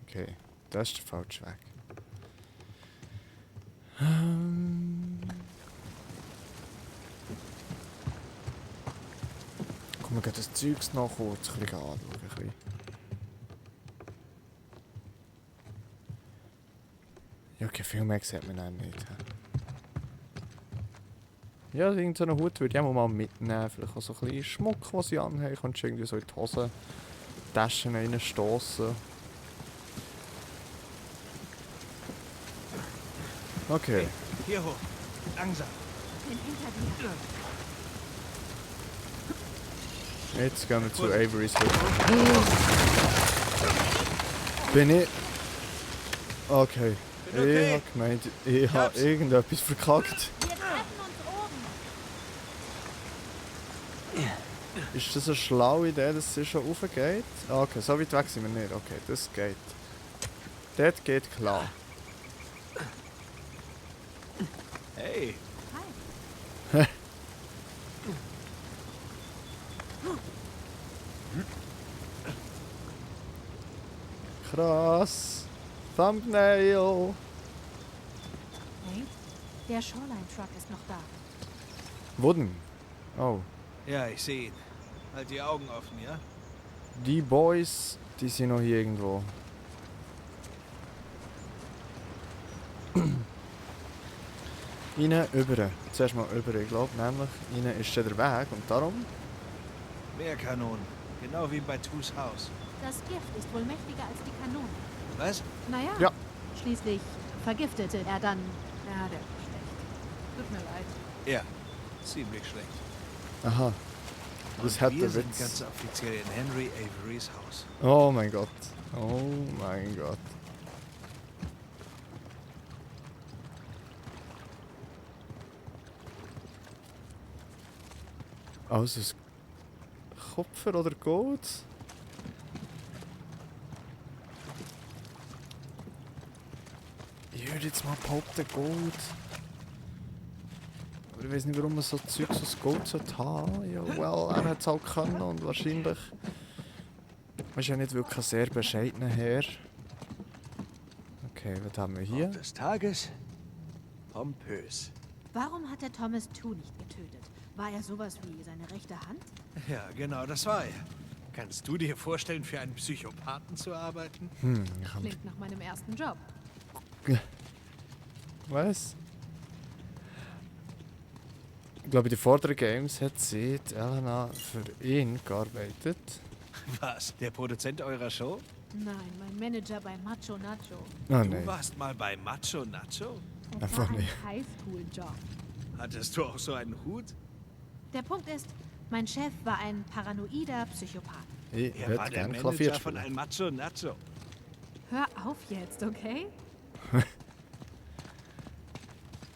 Okay, das ist der falsche Weg. Komm, wir gehen das Zeugs noch kurz ein bisschen anschauen. Ein bisschen. Ja, okay, viel mehr sieht man dann nicht. Ja, irgendeinen Hut würde ich auch mal mitnehmen. Vielleicht auch so ein bisschen Schmuck, den sie anhaben. Kannst du irgendwie so in die Hosentaschen reinstossen. Okay. Hier hoch. Langsam. Bin hinter dir. Jetzt gehen wir zu Averys Hütte. Bin ich... Okay. Bin okay. Ich hab gemeint, ich hab hab's. irgendetwas verkackt. Wir treffen uns oben. Ist das eine schlaue Idee, dass sie schon raufgeht? Ah, okay, so weit weg sind wir nicht. Okay, das geht. Dort geht klar. Hey, Krass. Thumbnail. Hey, der Shoreline-Truck ist noch da. Wo denn? Oh. ja, ich sehe ihn. Halt die Augen offen, ja? Die Boys, die sind noch hier irgendwo. Ihnen über. Zuerst mal über. Ich glaube nämlich, ihnen ist schon der Weg und darum. Mehr Kanonen. Genau wie bei Tus Haus. Das Gift ist wohl mächtiger als die Kanone. Was? Naja, Ja. Schließlich vergiftete er dann... Ja, der ist schlecht. Tut mir leid. Ja, ziemlich schlecht. Aha. Das Und hat wir der sind Witz. ganz offiziell in Henry Averys Haus. Oh mein Gott. Oh mein Gott. Also das Kupfer oder Gold? Ich würde jetzt mal behaupten Gold. Aber ich weiß nicht, warum man so Zeugs aus Gold sollte haben. Ja, well, er hat es auch können und wahrscheinlich... Er ist ja nicht wirklich ein sehr bescheidener Herr. Okay, was haben wir hier? Des Tages pompös. Warum hat er Thomas Tew nicht getötet? War er sowas wie seine rechte Hand? Ja, genau, das war er. Kannst du dir vorstellen, für einen Psychopathen zu arbeiten? Ich hab... Klingt nach meinem ersten Job. Was? Ich glaube, in den vorderen Games hat sie, die Elena, für ihn gearbeitet. Was? Der Produzent eurer Show? Nein, mein Manager bei Macho Nacho. Oh Du nein, warst mal bei Macho Nacho? Das Einfach war ein nicht. Highschool-Job. Hattest du auch so einen Hut? Der Punkt ist, mein Chef war ein paranoider Psychopath. ich Er hätte war der gerne Manager Klavier von spielen. einem Macho Nacho. Hör auf jetzt, okay?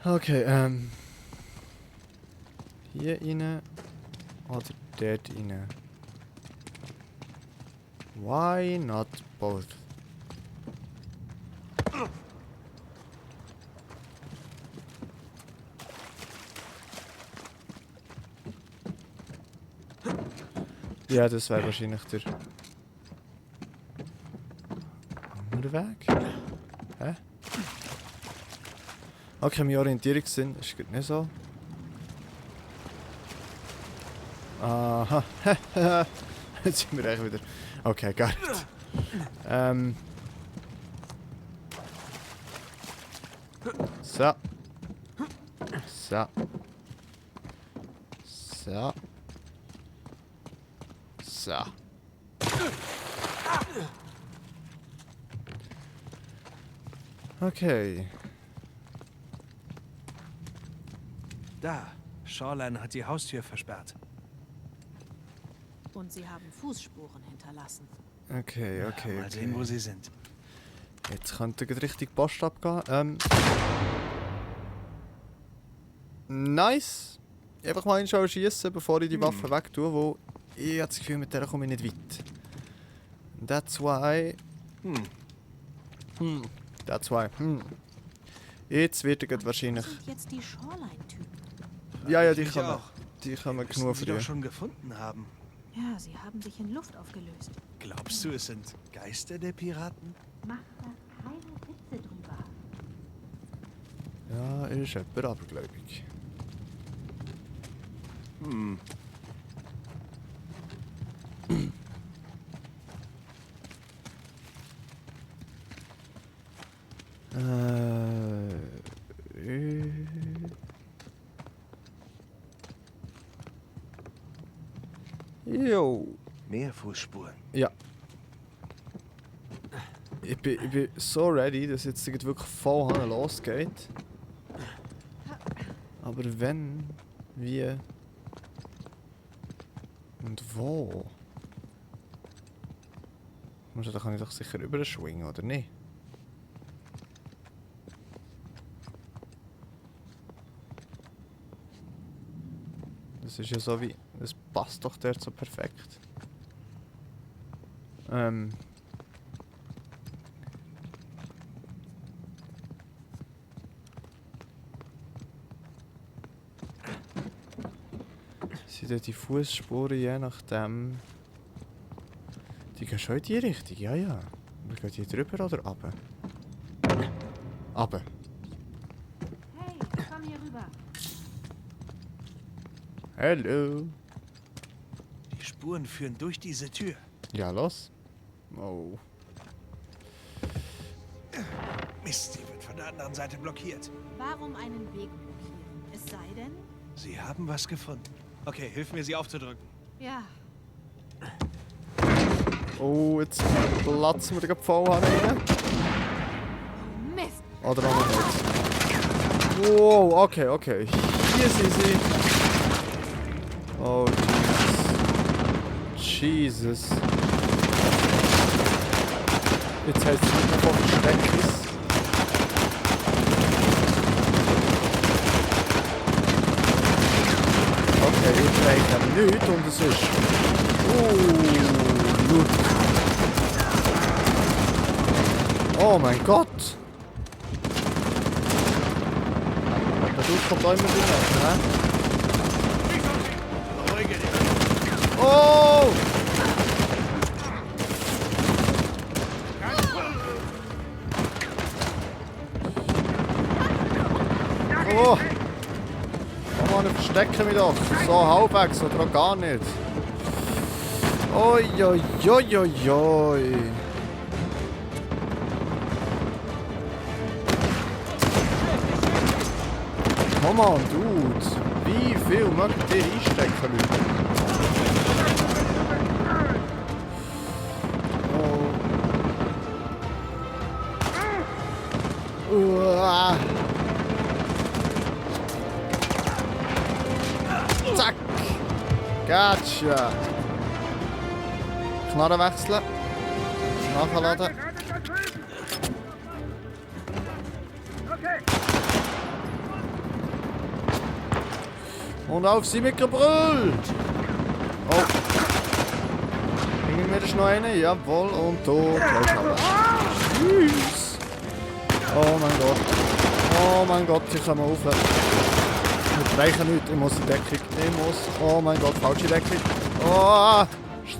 Okay, hier rein oder dort rein? Why not both? Ja, das wäre wahrscheinlich der andere Weg. Hä? Okay, mein Orientierungssinn ist gerade nicht so. Aha. Jetzt sind wir echt wieder. Okay, got it. So. So. So. So. Okay. Da. Shoreline hat die Haustür versperrt. Und sie haben Fußspuren hinterlassen. Okay, okay, Mal sehen, wo okay. sie sind. Jetzt könnte gleich richtig Post abgehen. Nice. Einfach mal hinschauen schießen, bevor ich die Waffe wegtue, wo ich habe das Gefühl, mit der komme ich nicht weit. That's why. That's why. Jetzt wird er wahrscheinlich. Sind jetzt die Shoreline-Typen? Ja, die Ich kann man. auch. Die kann man Müssen genug sie doch früher. schon gefunden haben. Ja, sie haben sich in Luft aufgelöst. Glaubst du, es sind Geister der Piraten? Mach da keine Witze drüber. Ja, ist jemand abergläubig. Jo. Mehr Fußspuren. Ja. Ich bin so ready, dass jetzt wirklich voll Hanne losgeht. Aber wenn, wie und wo? Da kann ich doch sicher überschwingen, oder nicht? Das ist ja so wie... Das passt doch dort so perfekt. Sind da die Fußspuren je nachdem... Die gehen schon in die Richtung, ja, ja. Aber geht die drüber oder runter? Runter. Hey, komm hier rüber. Hallo. Die Spuren führen durch diese Tür. Ja, los. Oh. Mist, die wird von der anderen Seite blockiert. Warum einen Weg blockieren? Es sei denn... Sie haben was gefunden. Okay, hilf mir, sie aufzudrücken. Ja, Oh, jetzt platzen wir den voll rein. Mist. Oder auch noch nicht. Wow, okay, okay. Hier sind sie. Oh, Jesus. Jesus. Jetzt heißt es nicht mehr von Verstecknis. Okay, ich träge nichts und es ist... Gut. Oh mein Gott! Der Dude kommt auch immer wieder, ne? Beruhige dich. Oh! Oh! Komm mal, verstecken mich doch. So halbwegs oder auch gar nicht. Oi, oi, oi, oi, oi. Come on, Dude. Wie viel mögt ihr einstecken, Leute? Oh. Uah. Zack. Gotcha. Knarre wechseln. Nachladen. Und auf sie mit Gebrüll! Oh. Bringen wir das noch eine? Jawohl, und tot. Tschüss! Oh mein Gott. Oh mein Gott, ich kann mal aufhören. Wir brechen nicht, ich muss in Deckung. Ich muss. Oh mein Gott, falsche Deckung. Oh!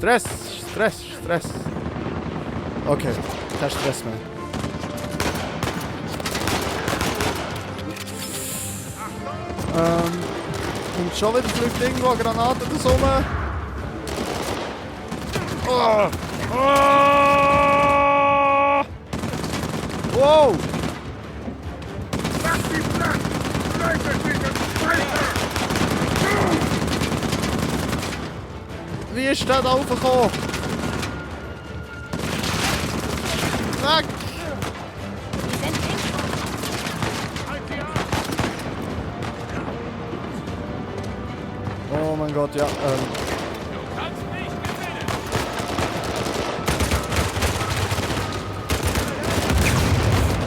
Stress, Stress, Stress. Okay, kein Stress mehr. Und schon wieder fliegt irgendwo eine Granate da rum. Oh. Oh. Wow! Wie ist der da raufgekommen? Weg! Oh mein Gott, ja.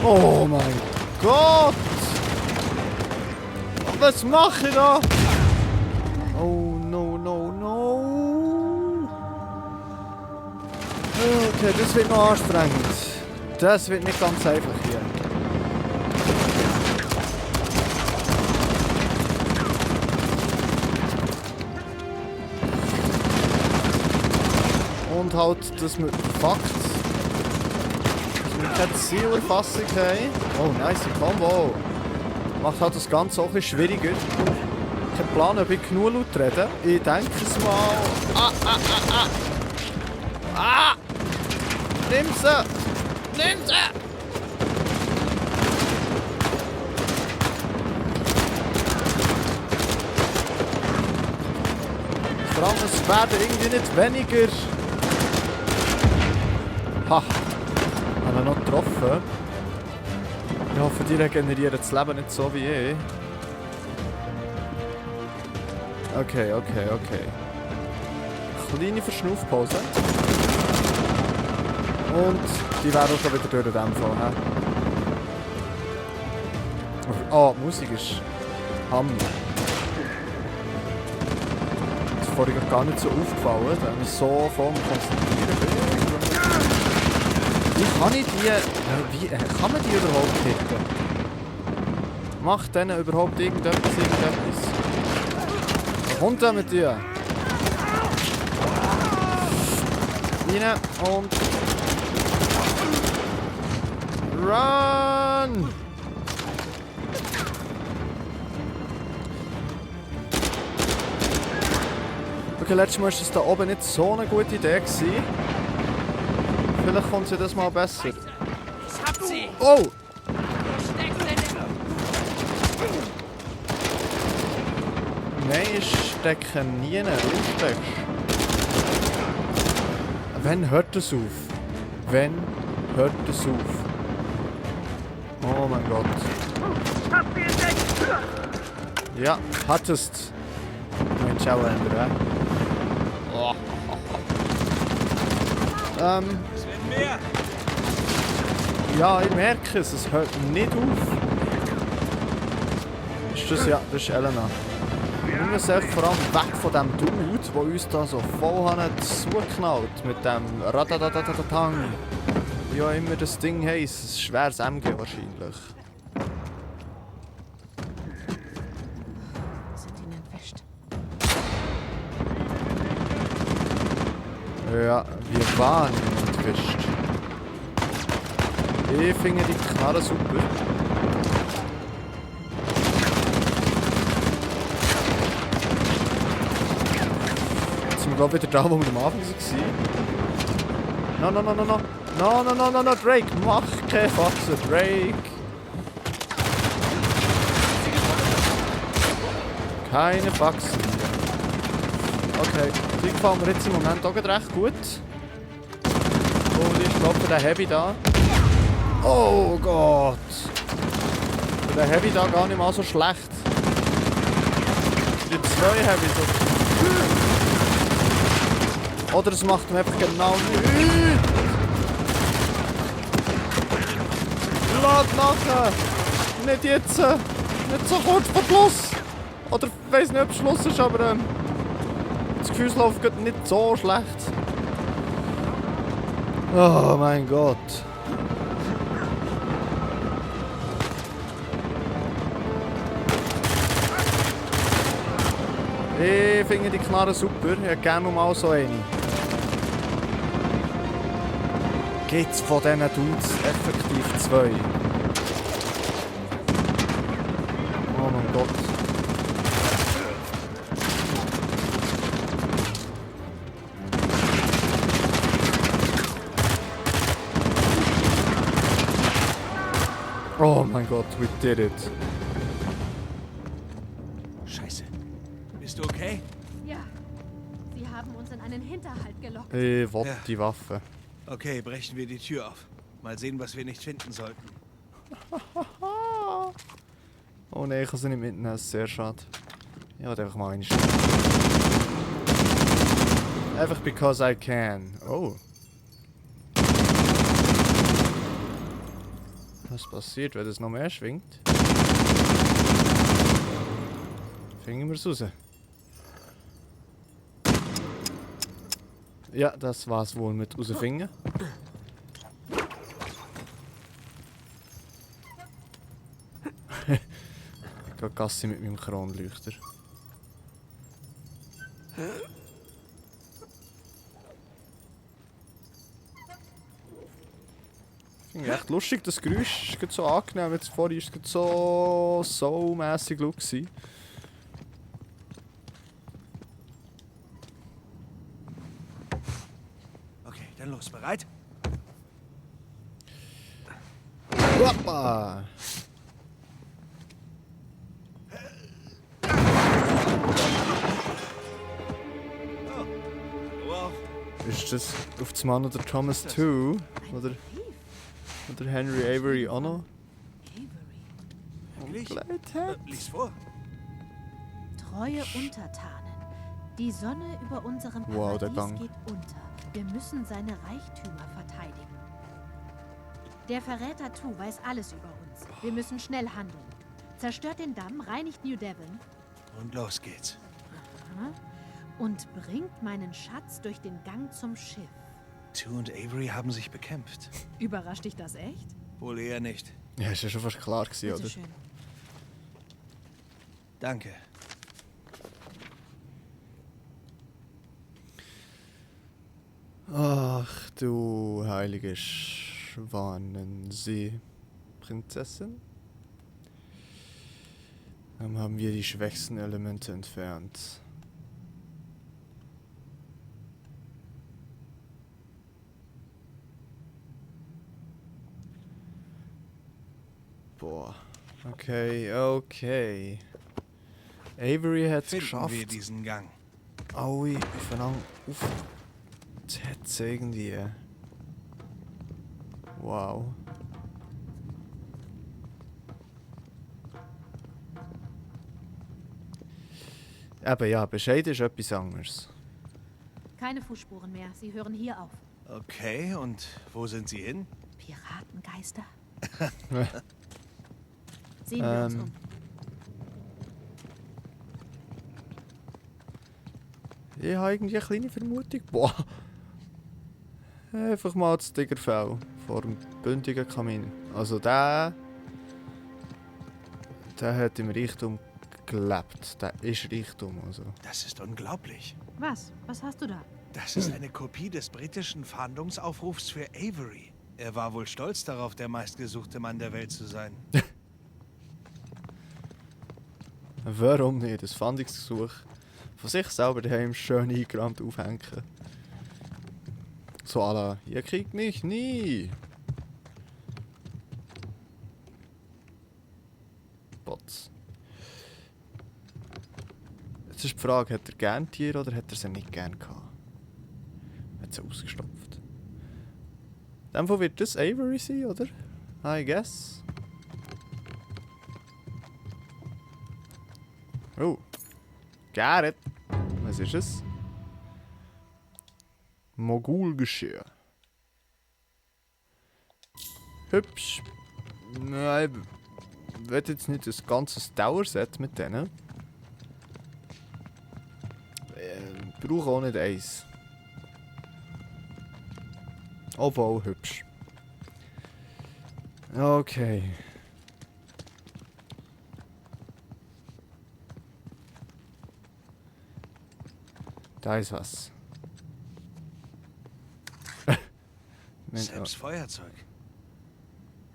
Oh mein Gott! Was mache ich da? Oh no, no, no! Okay, das wird noch anstrengend. Das wird nicht ganz einfach hier. Und halt das mit dem Fakt, dass wir keine Zielerfassung haben. Oh, nice Combo. Macht halt das Ganze auch ein bisschen schwieriger. Kein Plan, ob ich genug laut rede. Ich denke es mal. Nimm sie! Nimm sie! Vor allem, es werden irgendwie nicht weniger. Ha! Haben wir noch getroffen? Ich hoffe, die regenerieren das Leben nicht so wie ich. Okay. Kleine Verschnaufpause. Und die wären auch schon wieder durch den Fall. Oh, die Musik ist Hammer. Das ist vorhin gar nicht so aufgefallen, da haben wir so voll konzentriert. Wie kann ich die... Wie kann man die überhaupt hitten? Macht denen überhaupt irgendetwas? Was kommt denn mit dir? Rein und... Run! Okay, letztes Mal war das da oben nicht so eine gute Idee gewesen. Vielleicht kommt sie das mal besser. Ich hab sie! Oh! Nein, ich stecke nie. Du steckst. Wann hört das auf? Wann hört das auf? Oh mein Gott. Ja, hattest. Mein Challenger, oh. Ja, ich merke es, es hört nicht auf. Ist das ja, das ist Elena. Wir müssen echt vor allem weg von dem Dude, der uns da so voll zugeknallt mit dem Radadadadatang. Wie auch immer das Ding heisst, ein schweres MG wahrscheinlich. Sind ihn entwischt. Ja, wir waren entwischt. Ich finde die Knarre super. Jetzt sind wir glaube ich wieder da, wo wir am Anfang waren. No, Drake, mach keine Faxen, Drake. Keine Faxen. Okay, die gefällt mir jetzt im Moment auch recht gut. Oh, die ist glaube ich der Heavy da. Oh Gott. Der Heavy da gar nicht mal so schlecht. Die zwei Heavy so. Oder es macht mir einfach genau nichts. Lad nachher! Nicht jetzt! Nicht so kurz vor Schluss! Oder ich weiss nicht, ob es Schluss ist, aber das Gefühl läuft gerade nicht so schlecht. Oh mein Gott! Ich finde die Knarre super, ich hätte gerne mal so eine. Gibt's von diesen Dudes effektiv 2? Oh mein Gott. Oh mein Gott, we did it. Scheiße. Bist du okay? Ja, sie haben uns in einen Hinterhalt gelockt. Ich will Ja. die Waffe. Okay, brechen wir die Tür auf. Mal sehen, was wir nicht finden sollten. Oh nein, ich kann sie nicht mitnehmen, das ist sehr schade. Ich wollte einfach mal eine. Einfach because I can. Oh. Was passiert, wenn das noch mehr schwingt? Finden wir es raus. Ja, das war's wohl mit rausfinden. Ich gehe Gassi mit meinem Kronleuchter. Finde ich echt lustig, das Geräusch ist gerade so angenehm. Jetzt vorhin war es gerade so mässig laut gewesen. Okay, dann los. Bereit? Hoppa! Wow. Ist das auf das Mann oder Thomas 2? Oder Henry Avery auch noch? Wirklich? Umgelegt hat? Lies vor. Treue Untertanen. Die Sonne über unserem Wow, der Paradies Gang. geht unter. Wir müssen seine Reichtümer verteidigen. Der Verräter Tu weiß alles über uns. Wir müssen schnell handeln. Zerstört den Damm, reinigt New Devon Und los geht's. und bringt meinen Schatz durch den Gang zum Schiff. Tu und Avery haben sich bekämpft. Überrascht dich das echt? Wohl eher nicht. Ja, ist ja schon fast klar gewesen, oder? Bitteschön. Danke. Ach du heilige Schwanensee, Prinzessin. Dann haben wir die schwächsten Elemente entfernt. Boah. Okay. Avery hat es Finden geschafft. wir diesen Gang. Alle aufeinander auf. Das hat's irgendwie. Wow. Eben ja, Bescheid ist etwas anderes. Keine Fußspuren mehr. Sie hören hier auf. Okay, und wo sind sie hin? Piratengeister. Sehen wir uns um. Ich habe irgendwie eine kleine Vermutung. Boah. Einfach mal das Tigerfell vor dem bündigen Kamin. Also der hat im Reichtum gelebt. Der ist Reichtum. Also. Das ist unglaublich. Was? Was hast du da? Das ist eine Kopie des britischen Fahndungsaufrufs für Avery. Er war wohl stolz darauf, der meistgesuchte Mann der Welt zu sein. Warum nicht? Das Fahndungsgesuch von sich selber daheim schön eingerahmt aufhängen. So à la, ihr kriegt mich nie. Bots. Jetzt ist die Frage, hat er gern Tiere oder hat er sie nicht gern gehabt? Hat sie ausgestopft. In dem Fall wird das Avery sein, oder? I guess. Oh. Gerrit. Was ist es? Mogulgeschirr. Hübsch. Nein, ich will jetzt nicht ein ganzes Dauerset mit denen. Ich brauche auch nicht eins. Obwohl hübsch. Okay. Da ist was. Sams Feuerzeug.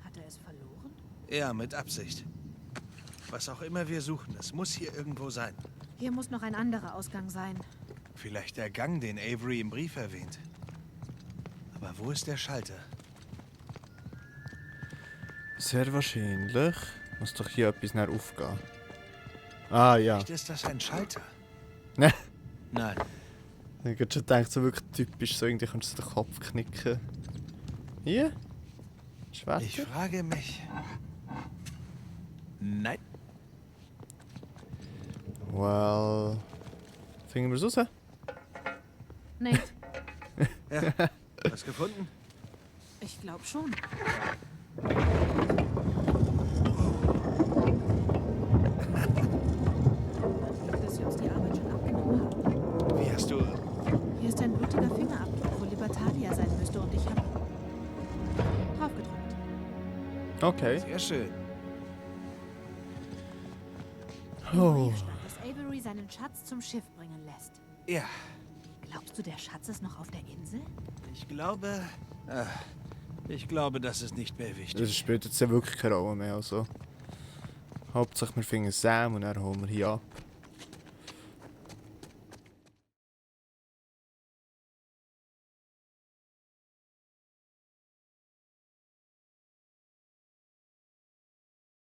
Hat er es verloren? Ja, mit Absicht. Was auch immer wir suchen, es muss hier irgendwo sein. Hier muss noch ein anderer Ausgang sein. Vielleicht der Gang, den Avery im Brief erwähnt. Aber wo ist der Schalter? Sehr wahrscheinlich. Muss doch hier etwas näher aufgehen. Ah ja. Vielleicht ist das ein Schalter. Ne. Nein. Ich habe schon gedacht, so wirklich typisch, so irgendwie kannst du den Kopf knicken. Hier? Schwert? Ich frage mich. Nein. Well. Finden wir es raus? Nate, Ja. Was gefunden? ich glaube schon. Dass sie uns die Arbeit schon abgenommen haben. Wie hast du... Hier ist ein blutiger Fingerabdruck, wo Libertalia sein müsste und ich habe draufgedrückt. Okay. Sehr schön. Oh. Hier stand, dass Avery seinen Schatz zum Schiff bringen lässt. Ja, Glaubst du, der Schatz ist noch auf der Insel? ich glaube... ich glaube, das ist nicht mehr wichtig. Das spielt jetzt ja wirklich keine Rolle mehr. Also. Hauptsache wir finden Sam und dann holen wir hier ab.